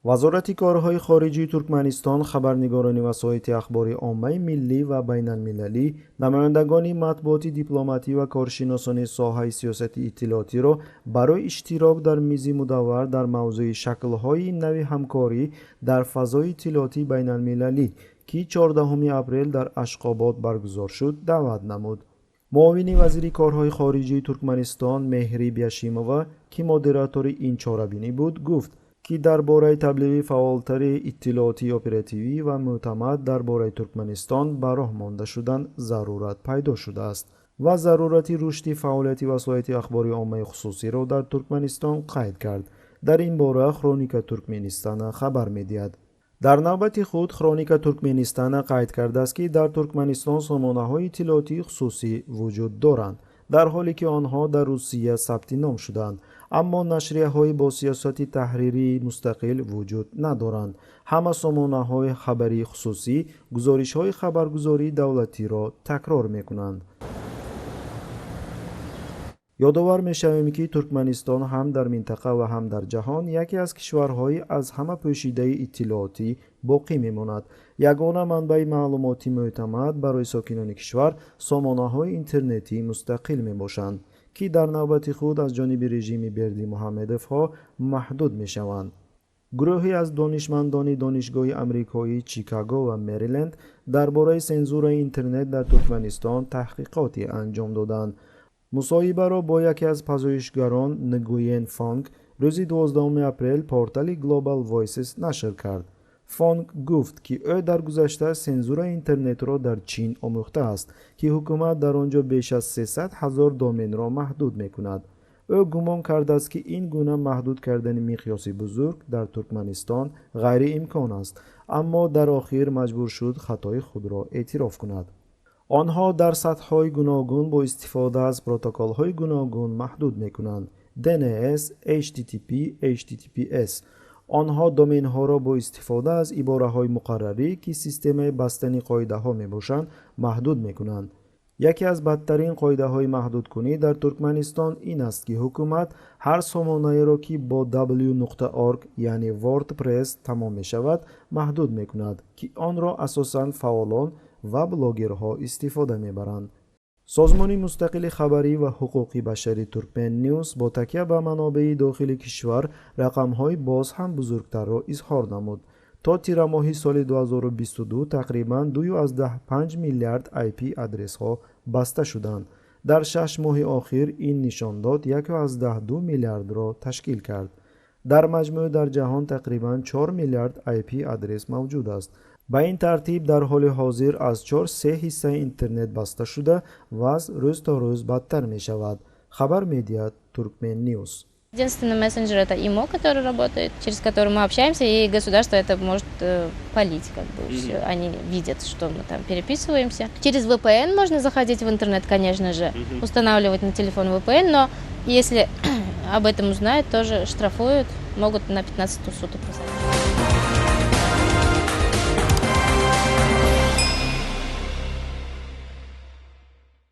Вазорати корҳои хориҷии Туркманистон хабарнигорони васоити ахбори оммаи миллӣ ва байналмилалӣ, намояндагони матбуоти дипломатӣ ва коршиносони соҳаи сиёсати иттилоотиро барои иштирок дар мизи мудаввар дар мавзӯи шаклҳои нави ҳамкорӣ дар фазои иттилоотии байналмилалӣ, ки 14 апрел дар Ашқобод баргузор шуд, даъват намуд. Муовини вазири корҳои хориҷии Туркманистон Меҳри Бяшимова, ки модератори ин чорабинӣ буд, гуфт, ки дар бораи таблиғи фаъолтари иттилоотии оперативӣ ва мӯътамад дар бораи Туркманистон ба роҳ монда шудан зарурат пайдо шудааст ва зарурати рушди фаъолияти васоити ахбори оммаи хусусиро дар Туркманистон қайд кард. Дар ин бора «Хроника Туркменистана» хабар медиҳад. Дар навбати худ «Хроника Туркменистана» қайд кардааст, ки дар Туркманистон сомонаҳои иттилоотии хусусӣ вуҷуд доранд, дар ҳоле ки онҳо дар Русия сабти ном шудаанд, аммо нашрияҳои бо сиёсати таҳририи мустақил вуҷуд надоранд. Ҳама сомонаҳои хабарии хусусӣ гузоришҳои хабаргузории давлатиро такрор мекунанд. Ёдовар мешавем, ки Туркманистон ҳам дар минтақа ва ҳам дар ҷаҳон яке аз кишварҳои аз ҳама пӯшидаи иттилоотӣ боқӣ мемонад. Ягона манбаи маълумоти мӯътамад барои сокинони кишвар сомонаҳои интернетии мустақил мебошанд, ки дар навбати худ аз ҷониби режими Бердимуҳаммедовҳо маҳдуд мешаванд. Гурӯҳе аз донишмандони Донишгоҳи амрикоии Чикаго ва Мериленд дар бораи сензураи интернет дар Туркманистон таҳқиқоте анҷом доданд. Мусоҳибаро бо яке аз пажӯҳишгарон, Нгуен Фонг, рӯзи 12 апрел портали Global Voices нашр кард. Фонг гуфт, ки ӯ дар гузашта сензураи интернетро дар Чин омӯхтааст, ки ҳукумат дар он ҷо беш аз 300 ҳазор доменро маҳдуд мекунад. Ӯ гумон кардааст, ки ин гуна маҳдуд кардани миқёси бузург дар Туркманистон ғайриимкон аст, аммо дар охир маҷбур шуд хатои худро эътироф кунад. Онҳо дар сатҳҳои гуногун бо истифода аз протоколҳои гуногун маҳдуд мекунанд: DNS, HTTP, HTTPS. Онҳо доменҳоро бо истифода аз ибораҳои муқаррарӣ, ки системаи бастани қоидаҳо мебошанд, маҳдуд мекунанд. Яке аз бадтарин қоидаҳои маҳдудкунӣ дар Туркманистон ин аст, ки ҳукумат ҳар сомонаеро, ки бо w.org, яъне WordPress, тамом мешавад, маҳдуд мекунад, ки онро асосан фаъолон ва блогерҳо истифода мебаранд. Созмони мустақили хабарӣ ва ҳуқуқи башари Туркмен Ньюс бо такя ба манобеи дохили кишвар рақамҳои боз ҳам бузургтарро изҳор намуд. То тирамоҳи соли 2022 тақрибан 2,5 миллиард IP адресҳо баста шуданд. Дар 6 моҳи охир ин нишондод 1,2 миллиардро ташкил кард. Дар маҷмӯъ дар ҷаҳон тақрибан 4 миллиард IP адрес мавҷуд аст. Ба ин тартиб, дар ҳоли ҳозир аз чор се ҳиссаи интернет баста шуда, вазъ рӯз то рӯз бадтар мешавад, хабар медиҳад Туркмен Ньюс. Единственный мессенджер — это ИМО, который работает, через который мы общаемся, и государство это может палить, как бы, всё. Они видят, что мы там переписываемся. Через VPN можно заходить в интернет, конечно же, устанавливать на телефон VPN, но если об этом узнают, тоже штрафуют, могут на 15 суток посадить.